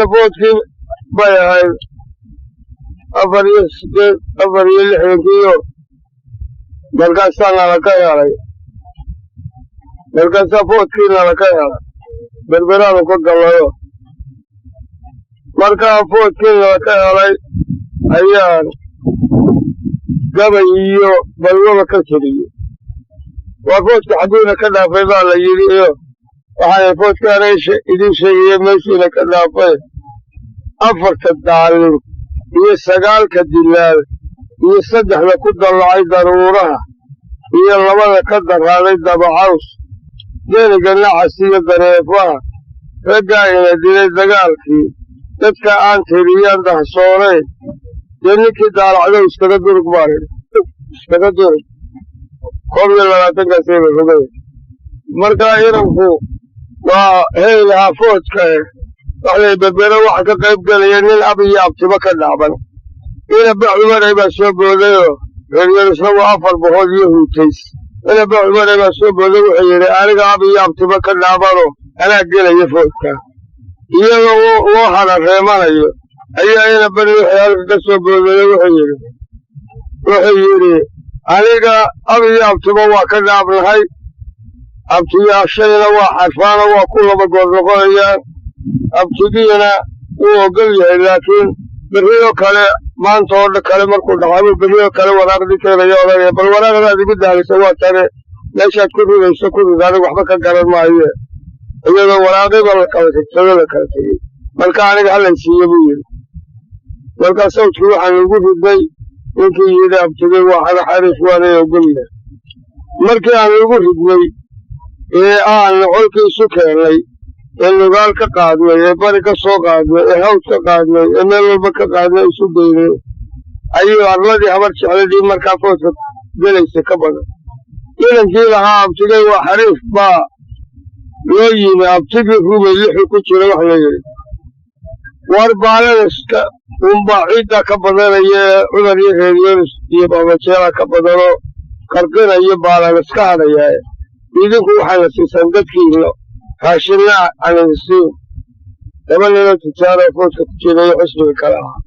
Foodkii bay ahayd 84, 64-kiiyo. Markaasaa nala ka helay, markaasaa foodkii nala ka helay. Berberaanu ka gallayo. Markaa foodkii nala ka helay ayaan gabay iyo balwaba ka tiriyey. Waa foodka xagguuna ka dhaafay baa la yidhi, iyo waxaan foodka anay idiin sheegaya meeshiina ka dhaafay: afarta daalin iyo sagaalka dilaal iyo saddexda ku dallacay daruuraha iyo labada ka daraaday dabacaws, deniga nacas iyo dareefaha, raggaa ina dilay dagaalkii, dadka aan tiriyaan dahsoonayn. Dee ninkii daalacdo iskaga durug baan idhi, iskaga durug. 21-kaasayba rogay. Markaa inanku waa heylahaa foodka eh. Waxlay Berbere waxa ka qayb gelaya nin ab iyo abtiba ka dhacban. Ina Bax Cumaray baa soo boodayoo reeryarisna waa afar boqol iyo huutays. Ina Bax Cumaray baa soo booday, wuxuu yidhi: "Aniga ab iyo abtiba ka dhacbano, anaa gelaya foodka." Iyadoo loo harareemanayo ayaa ina bani wixii halka ka soo boodayo wuxuu yidhi: "Aniga ab iyo abtiba waa ka dhaabnahay, abtiyaashayna waa xarfaano, waa ku laba goor noqonayaan. Abtigiina wuu ogol yahay, laakiin berrioo kale, maanta oo kale markuu dhaqaamo, berrioo kale waraaqdii keenaya, odhanaya: 'Bal waraaqdaad igu daalisa waa tane, meeshaad ku ridayso ku rid, aniga waxba ka garan maaye.' Iyadoo waraaqiba la kala tigsado, la kala tegey, marka aniga halay siiyo," buu yidhi. Markaa sawdkii waxaan ugu ridnay ninkii yidhi abtigay waa xana xariif, waanay ogol yahay. Markii aan ugu ridnay ee aan colkii isu keennay ee Nugaal ka qaadnay ee Bari ka soo qaadnay ee Hawd ka qaadnay ee meel walba ka qaadnay, isu geynay, ayuu arladii Habar Jecladii markaa foodka gelaysa ka badan. Inankii lahaa abtigay waa xariif baa loo yimi. Abtigii Rubay lixu ku jira wax la yidhi: "War baaladaska unbaa ciiddaa ka badanaya ee Cumar iyo reer Yoonis iyo Babajeela ka badanoo qarqinayo, baalan iska hadhayaaye. Idinku waxaana siisaan dadkiina, raashinna aan idin siin." Laba ninoo tujaaroo foodka ku jirayo xisbiga kale ahaa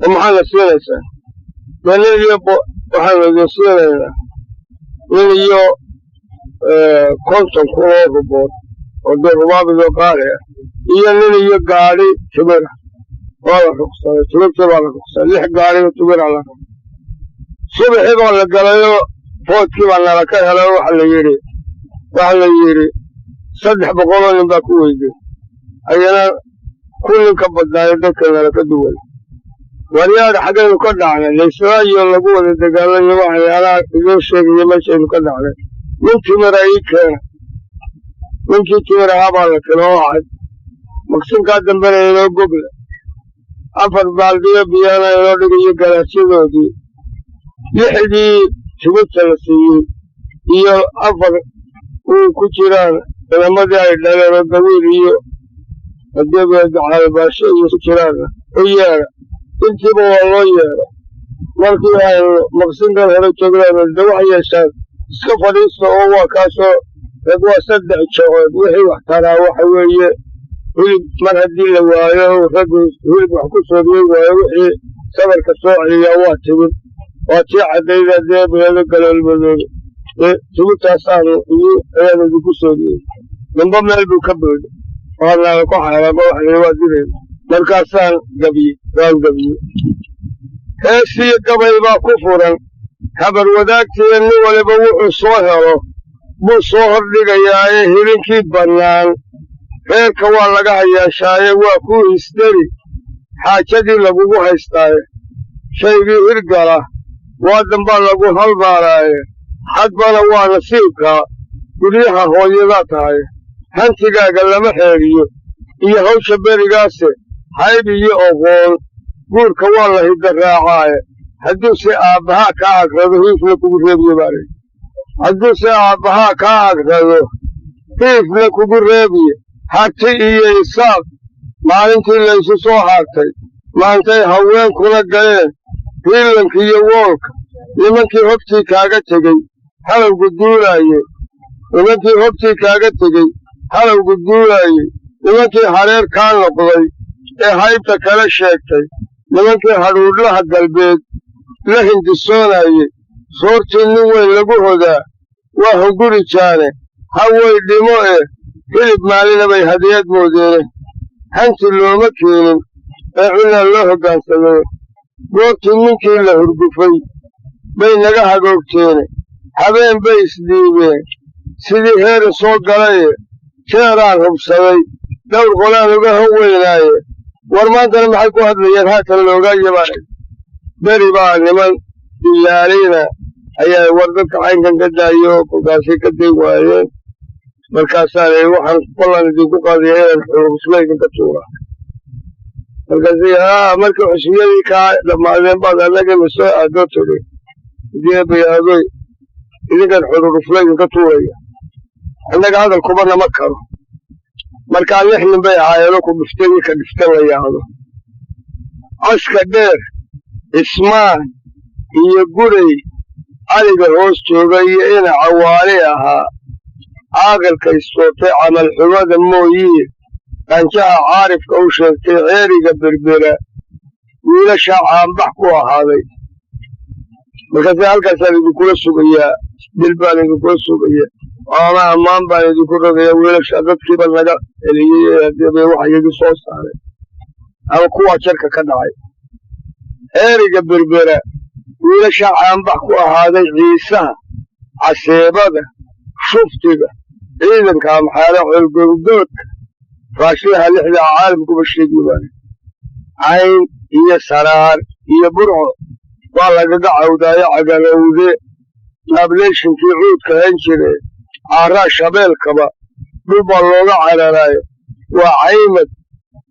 oo maxaana siinaysaa? Dee nin iyo waxaanu idin siinaynaa nin iyo 50,000 oo rubood oo dee rubaabidoo qaali ah, iyo nin iyo gaadhi timira." Waa la ruqsaday, timirtii baa la ruqsaday, lix gaadhi oo timira la ruqsaday. Subaxii baa la galayoo foodkii baa nala ka helay. Waxa la yidhi 300 oo nin baa ku weyday, ayana ku nin ka badnaayo dadka nala ka duwan. Waryaadha, xaggaynu ka dhacnay? Laysraayo lagu wada dagaalayo. Waxay anaa idiin sheegayo meeshaynu ka dhacnay. Nin timira ii keena. Ninkii timir ahaa baa la keena oo cad. Maqsinkaa dambena inoo gogla, afar baaldiyo biyana inoo dhigayo galaasyadoodii. Lixdii timirta la siiyey iyo afar uu ku jiraan ciidamadii ay dhaleen oo Dawiil iyo adeebcaalbaasho iyo ku jiraanna u yeedha. Intiiba waa loo yeedha. Markii aynu maqsinkan hore joognaan, de waxay yeeshaan iska fadhiista oo waa kaasoo rag waa saddex jecood. Wixii wax taraa waxa weeye hilib. Mar haddii la waayo, raggu hilib wax ku sooriyey waayo, wixii sabarka soo celiyaa waa timir, waa tii caddayda dee beedo galoolmadoobe. Dee timirtaasaanu iyo ayaan idinku sooriyey. Ninba meel buu ka booday, waanaala ku xaaraama. Waxa waa dirayna. Markaasaan gabiyey, waan gabiyey. Heesiyo gabay baa ku furan habar wadaagtiina. Nin waliba wuxuu soo helo buu soo hordhigayaa ee hilinkii bannaan reerka waa laga hayaashaaye. Waa kuu hisdari xaajadii lagugu haystaaye. Shaygii hirgala waa dambaa lagu halmaaraaye. Xadbana waa nasiibkaa, guryaha hooyadaa tahay. Hantigaaga lama xeeriyo iyo hawsha berigaase. Hayb iyo oqoon guurka waa la hidda raacaaye. Hadduuse aabbahaa kaa agrado, hiifna kugu reebiye baa layidhi. Hadduuse aabbahaa kaa agrado, hiifna kugu reebiye. Harti iyo Isaaq maalintii laysu soo haartay, maantay haweenkuna galeen hiilanka iyo woolka, nimankii hogtii kaaga tegey halowgu duulaaye, nimankii hogtii kaaga tegey halowgu duulaayey, nimankii hareer kaa noqday. Ee haybta kala sheegtay nimankii hadhuudhlaha galbeed la hindisoonayey, soortii nin weyn lagu hodaa waa hunguri jaane, haway dhimo eh, hilib maalina bay hadiyad moodeene. Hanti looma keenin ee cunaa loo hoggaansameye. Goortii ninkii la hurgufay bay naga hagoogteene, habeen bay isdhiibeen sidii heerin soo galaye. Jeeraan hubsaday dhowr qolaan uga han weynaaye. War maantana maxay ku hadlayeen haatan loogaaya baan. Beri baa niman dilaalayna ayaa war dadka caynkan ka daayo, kolkaasay ka day waayeen. Markaasaan waxaan ballan idinku qaadaya inaan xusba idinka tuura. Markaasay haa, markii xusbiyadii kaa dhammaadeen baad annagana soo aadoo tidhi diabayaadoy idinkan xururufla idinka tuuraya, annaga hadal kuba nama karo. Markaa 6 nin bay ahaayeenoo ku dhuftay ninka dhifta la yaado, Caska Dheer, Cismaan iyo Guray, Caliga hoos jooga iyo ina Cawaali ahaa, caaqilka istootay camalxumada mooyiye, qanjaha caarifka u sheegtay ceeriga Berbera, wiilashaa caanbax ku ahaaday. Markaase halkaasaan idinkula sugayaa, dil baan idinkula sugaya ama ammaan baan idinku rogayaa. Wiilasha dadkiiba naga celiyey ee waxa iyagu soo saaray ama kuwaa jarka ka dhacay ceeriga Berbera, wiilashaa caanbax ku ahaaday, Ciisaha Caseebada, Shuftiga, ciidanka Amxaare, colgorgoodka, raashlaha lixda caalamkuba sheegi baan. Cayn iyo Saraar iyo Burco waa lagaga cawdaayo cagalowde, laableeshinkii cuudka hayn jire, caaraa shabeelkaba dhul baa looga cararaayo. Waa Caymad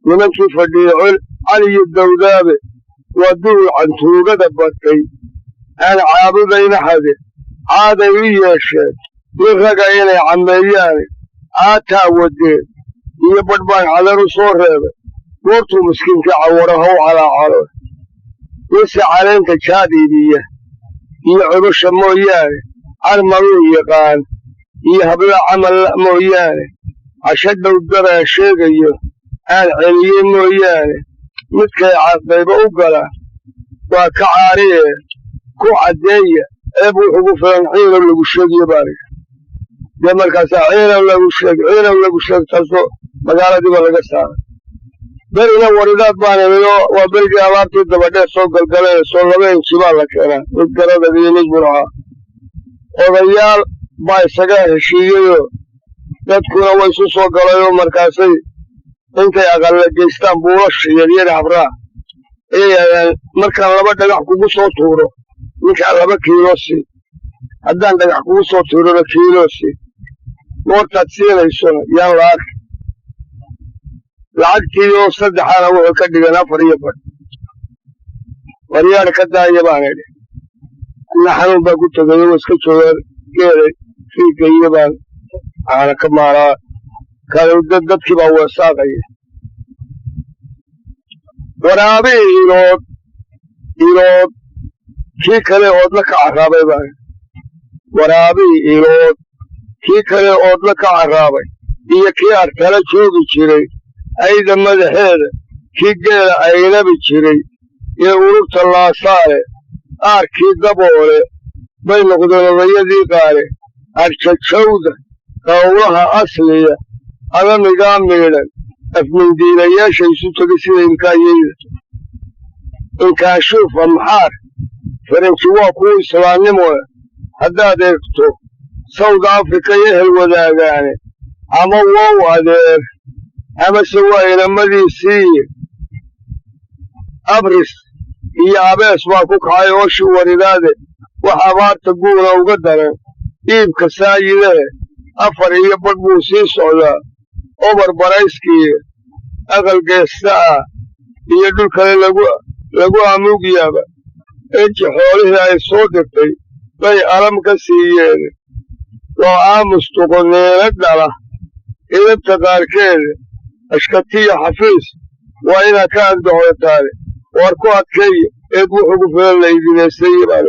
nimankii fadhiyey col Caliyo Dawdaabe, waa duul cantuugada batay aan caabudayna hade, caaday u yeesheen nin raga inay cammeeyaane. Caataa wadeen iyo badh baan cadar u soo reebay, goortuu miskiinkii cawaro haw calaacalo. Ninse caleenta jaad iibiya iyo cubasha mooyaane, carmaluu yaqaan iyo habla camal mooyaane, casho dhow daraan sheegayo aan celiyey mooyaane, midkay cadayba u gala waa ka caariye, ku caddeeya ceeb wuxugu filan ciilow lagu sheegiyo baani. Dee markaasaa ciilow lagu sheeg, ciilow lagu sheeg, taasoo magaaladiiba laga saaray. Berina waridaad baan imid oo waa berigii abaartii dabadheer soo galgaleen, soo 2 inji baa la keenaa, mid garadag iyo mid burca. Odayaal baa isaga heshiiyeyoo dadkuna way isu soo galayoo markaasay intay aqalla geystaan buulasha yaryar habraa ayay yidhahdaan, markaan 2 dhagax kugu soo tuuro ninkaa 2 kiilo sii, haddaan dhagax kugu soo tuurona kiilo sii, goortaad siinaysona yaan la arki. Lacagtiioo saddexaana wuxuu ka dhigan 4 iyo badh. Waryaadha ka daaya baan idhi, anna xanuun baa ku tegayo wa iska joogaan geelay riigayo baan caana ka maalaa kale, dadkii baa weesaaqaya. Waraabihii ilood ilood kii kale oodla ka carraabay baan. Waraabihii ilood kii kale oodla ka carraabay iyo kii artala joogi jiray, ayda madaxeeda kii geela aynabi jiray ee ururta laasaale, aarkii daboole bay noqdeen odayadii qaare. Arjajawda qawlaha asliya adamigaa miidhan, afmindiilayaasha isu tegay sida ilkaayeyda, inkaashuuf Amxaar Faranji waa kuwa islaamnimo. Haddaad eegto Sawda Afrika iyo ehel wadaagaane, ama wow adeer amase waa inamadiisii. Abris iyo abees baa ku kacay ooshii waridaade, wax abaarta guuna uga daran iibka saayidehe. 4 iyo badh buu sii socdaa obar barayskii, aqal geesta ah iyo dhul kale lagu amuugyaaba. Inji xoolihii ay soo dirtay bay alam ka siiyeen, waa aamus duqoniino dhala idabta qaarkeeda. Ashkatiya xafiis waa inaad ka andacootaane, war ku adkeeya eed wuxugu filan laydineystay baan.